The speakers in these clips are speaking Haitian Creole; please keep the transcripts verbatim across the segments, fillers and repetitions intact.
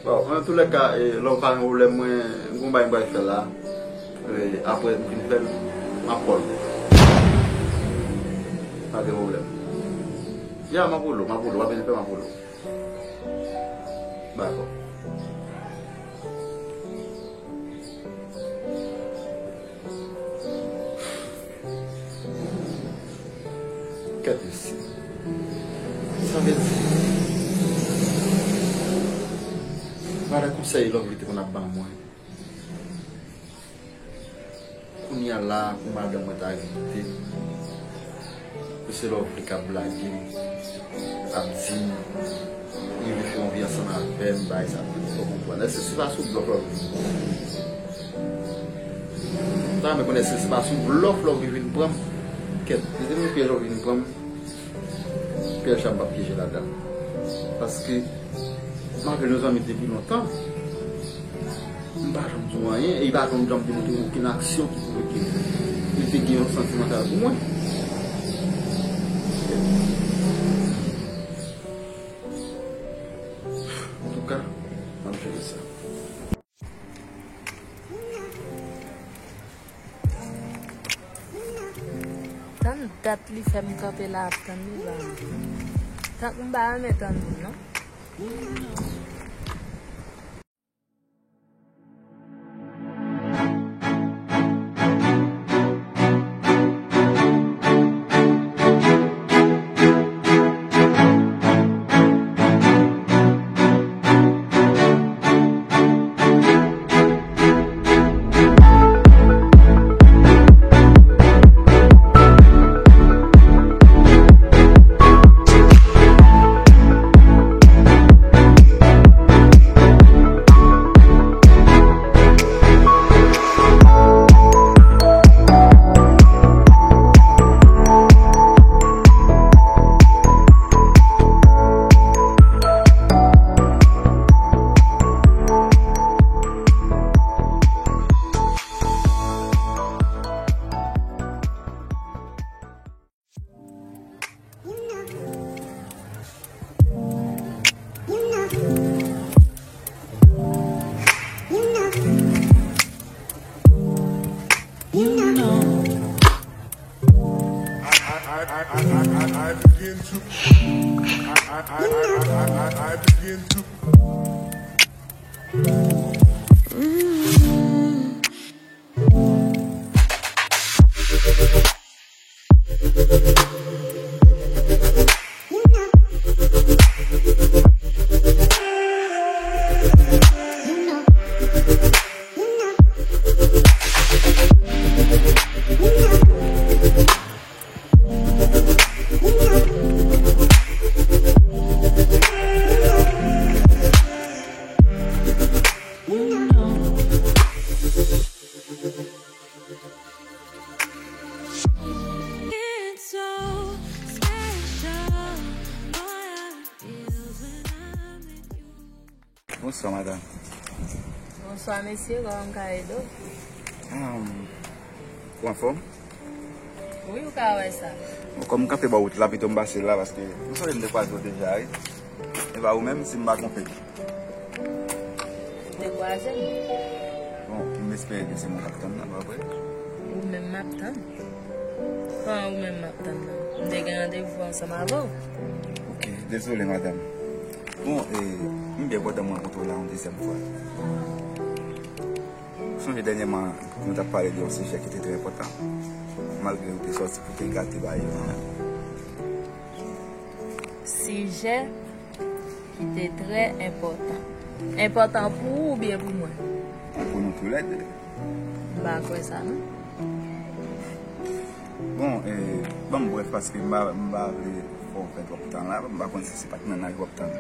Bon, antoulèka, e, lè w pa gen pwoblèm, mwen, m gon bagay m pral fè la. E, apre m fin fè l, m ap call ou. Pa gen pwoblèm. Ya, m ap rele w, m ap rele w, w ap vin fè, m ap rele w. Dakò. Kèt mesye. Sa vle di, malgre konsèy Lovely te konn ap ban mwen, kounye a la, pou madanm mwen ta kite, pou se Lovely k ap blage m, ap di m, li vle fè yon vi ansanm avè m, bagay sa, m pa konprann. Èske se pa sou blòf Lovely vin pran m? M ta renmen konnen èske se pa sou blòf Lovely vin pran m. Kèt, depi m pye Lovely vin pran m, pyèj sa m p ap pyeje ladan l. Paske, malgre nou zanmi depi lontan, m pa janm di w anyen, e li pa janm, janm demontre m okenn aksyon ki pwouve ke li te gen yon santimantal pou mwen. Antouka, m ap jere sa. Tann dat li fè m kanpe la ap tann li ba m. Tank m pa renmen tann moun non. Bonswa, madanm. Bonswa, mesye. Kòman m ka ede w? Ahn, ou anfòm? Wi, ou ka wè sa. Bon, kòm m kanpe bò wout la, pito m pase la, paske m sonje m te kwaze w deja, wi. E pa ou menm, si m pa twonpe m. Ou te kwaze m. Bon, m espere ke se mwen k ap tann nan, pa vre? Ou menm m ap tann. Kòman ou menm m ap tann nan? M te gen randevou ansanm avè w. Ok, dezole, madanm. Bon, e, m byen kontan m rankontre w la yon dezyèm fwa. Ou sonje dènyèman, nou t ap pale de yon sijè ki te trè enpòtan, malgre ou te sòti pou te gate bagay yo. Sijè ki te trè enpòtan. Enpòtan pou ou oubyen pou mwen? Bon, pou nou toulède. M pa kwè sa, non. Bon, e, ban m brèf, paske m pa, m pa vle fè w pèd twòp tan la, m pa konn si se pa t mennaj w ap tann.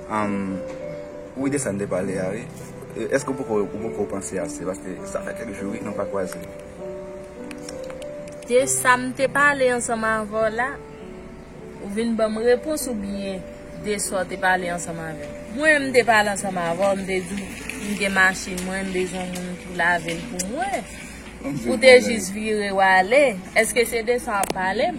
Ann, wi, de sa n te pale a, wi. E, èske ou poko, ou poko panse ase? Paske sa fè kèk jou, wi, nou pa kwaze. De sa m te pale ansanm avè w la, Ou vin ban m repons oubyen de sa w te pale ansanm avè m? Mwen, m te pale ansanm avè w, m te di w m gen machin mwen, m bezwen yon moun pou lave l pou mwen. Ou te jis vire w ale. Èske se de sa w ap pale m?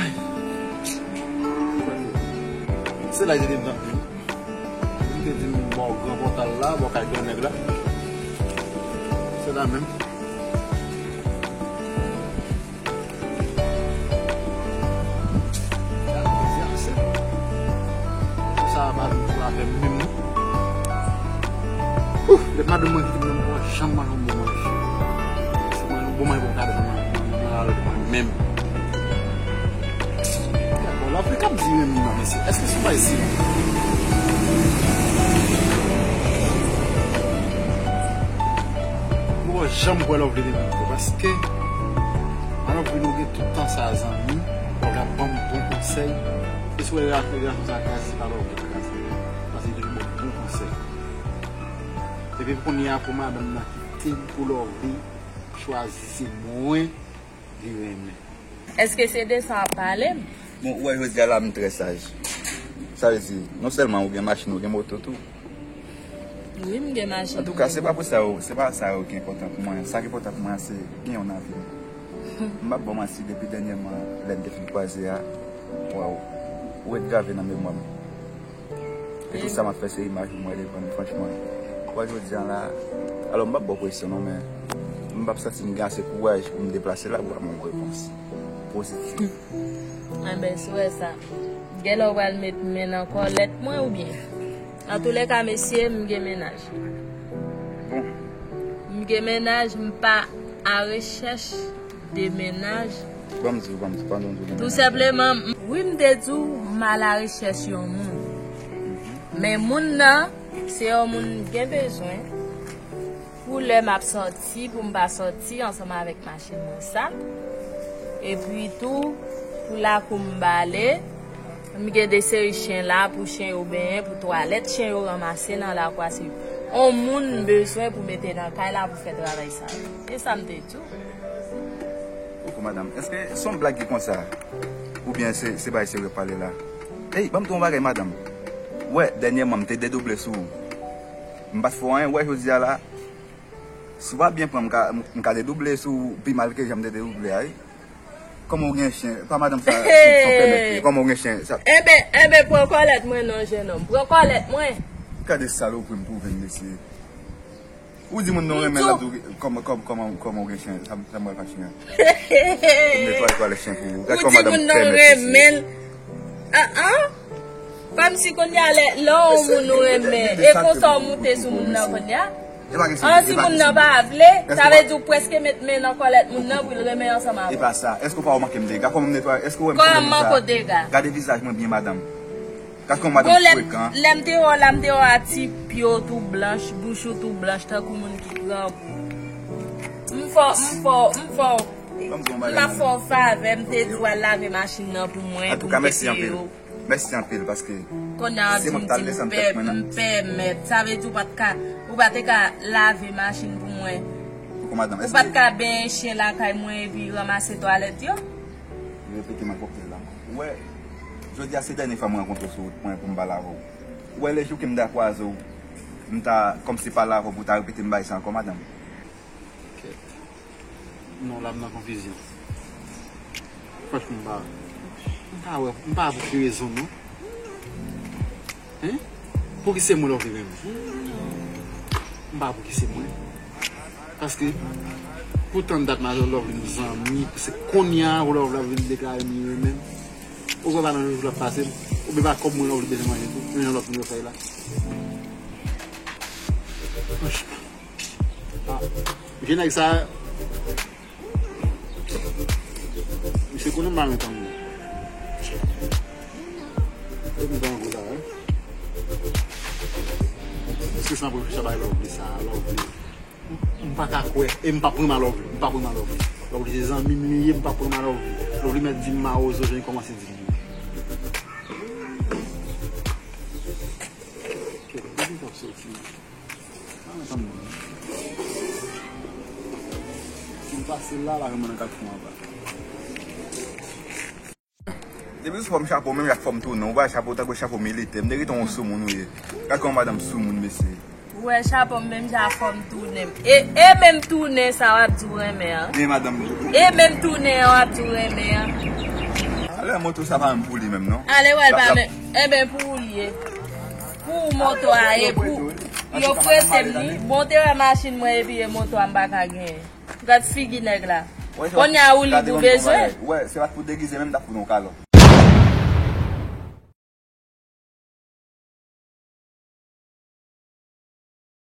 Ay. Se la li te vin tanpri. Li te di m bò gran pòtal la, bò kay gran nèg la. Se la menm. Sa pa vin pou afè m menm non. Ouf, lè madanm mwen kite m nan, mwen pa janm manje yon bon manje. Si mwen yon bon manje pou m ka desann nan, nan, nan lalè mwen menm. Bon, lòv li k ap di renmen m nan, mesye. Èske se yon bagay serye? Mwen pa janm kwè lòv li renmen m, paske Alò, pou nou gen tout tan sa, zanmi, w ap ban m bon konsèy. E si w wè relasyon sa kraze, pa lòve kraze. Paske li te ban m bon konsèy. Epi kounye a, pou madanm nan kite m pou lòve, chwazi se mwen li renmen. Èske se de sa w ap pale m? Bon, ou wè, jodi a la, m trè saj. Sa vle di, non sèlman ou gen machin, ou gen moto tou. Wi, m gen machin. Antouka, se pa pou sa yo, se pa sa yo ki enpòtan pou mwen. Sa ki enpòtan pou mwen, se gen yon avni. M p ap ba w manti, depi dènyèman, lè n te fin kwaze a, waw, ou ret grave nan memwa m. E tout sa m ap fè, se imaj ou m wè devan m, franchman. Wè jodi a la, alò, m p ap ba w presyon non, men m p ap santi m gen ase kouraj pou m deplase la pou ba m yon repons pozitif. Enben, si w wè sa, genlè w pral met men nan kòlèt mwen oubyen? Antoulèka, mesye, m gen mennaj. Bon. M gen mennaj, m pa a rechèch de mennaj. Ban m di w, ban m di w, pandan w di w gen mennaj. Tou senpleman, m- wi, m te di w, m a la rechèch yon moun. Men moun nan, se yon moun m gen bezwen. Pou lè m ap sòti, pou m pa sòti ansanm avèk machin mwen sal. Epi tou, pou lakou m bale, m gen de seri chen la, pou chen yo benyen, pou twalèt, chen yo ranmase nan lakou a, se yon moun m bezwen pou mete nan kay la pou fè travay sa yo. E sa m te di w. Koukou madanm, èske se yon blag ki konsa? Oubyen se, se bagay serye w ap pale la? Ey, ban m di w yon bagay, madanm. Ou wè, dènyèman, m te dedouble sou ou. M pa t fè w anyen, ou wè, jodi a la, si w pa byen pran, m ka, m ka dedouble sou ou pi mal ke jan m te dedouble a, wi. Kòman w gen chen? Pa madanm sa, si w pèmèt li. Kòman w gen chen? Sa Enben, enben, pran kòlèt mwen non, jennonm. Pran kòlèt mwen. Gade salopri m twouve m, mesye. Ou di moun nan renmen l, l ap di w kòman, kòman, kòman, kòman w gen chen? Sa, sa m wè pa chen an. Ou netwaye twalèt chen pou ou. Gad kòman madanm fè mèt, mesye. Ou di moun nan renmen l. Ah, ah. Kòmsi kounye a lè, lè yon moun ou renmen, e konsa w moute sou moun nan kounye a? An, si moun nan pa vle, sa vle di w prèske met men nan kòlèt moun nan pou l renmen ansanm avè w. E pa sa. Èske w pa wè manke m dega? Kòman m netwaye? Èske w wè m fè sa? Kòman kote dega? Gade vizaj mwen byen, madanm. Gad kòman madanm frekan. Lè m te wè w la, m te wè w a ti pye w tou blanch, bouch ou tou blanch, tankou moun ki grangou. M fè w, m fè w, m fè w, m ap fè w favè, m te di w al lave machin nan pou mwen, pou m te peye w. Mèsi anpil, paske se mwen k t al desann tèt mwen nan. Kounye a w di m, di m pè-, m pèmèt. Sa vle di w pa t ka, ou pa te ka lave machin pou mwen. Ou pa t ka benyen chen lakay mwen epi ranmase twalèt yo? Repete m ak kòktèl la. Ou wè, jodi a se dènye fwa m rankontre w sou wout mwen pou m pale avè w. Ou wè, lè jou ke m ta kwaze w, m ta kòmsi pale avè w pou w ta repete m bagay sa ankò, madanm. Kèt. Non, la m nan konfizyon. Franchman, m pa, m pa wè, m pa wè pou ki rezon, non. Hein? Pou ki se mwen Lovely renmen? M pa pou ki se mwen. Paske, pou tann dat m a Lovely m zanmi, se kounye a pou Lovely vin deklare m li renmen m. Ou kwè pa nan jou l ap pase m? Oubyen pa kòb mwen Lovely bezwen manje tou? Men jan lòt moun yo fè la. Franchman. Ah, vye nèg sa, misye konnen m pa renmen tann li. E m grangou la, wi. Èske se nan pwofesyon bay Lovely sa, Lovely? M pa ka kwè, e m p ap renmen Lovely, m p ap renmen Lovely. Lovely se zanmi m li ye, m p ap renmen Lovely. Lovely mèt di m mawozo jan li kòmanse di m. Kèt, kote m t ap soti? Tann mwen. Si m pase la, la, mwen nan kat fon anba. Depi sou fòm chapo, menm jan ak fòm tounen, ou ba chapo tankou chapo militè. M te rete yon soumoun ou ye. Gad kòman madanm soumoun, mesye. Ou wè chapo m menm jan ak fòm tounen. E, e menm tounen sa w ap di w renmen an. E madanm. E menm tounen an w ap di w renmen an. Alè moto sa pa menm pou li menm, non. Ale wè l pa menm. Enben, pou ou li ye. Pou ou moto a ye, pou yo prese m li. Bon, te wè machin mwen epi e moto a m pa ka genyen. Gad figi nèg la. Kounye a ou li pou bezwen. Wè, se pa t pou degize menm, m t ap fout yon kalòt.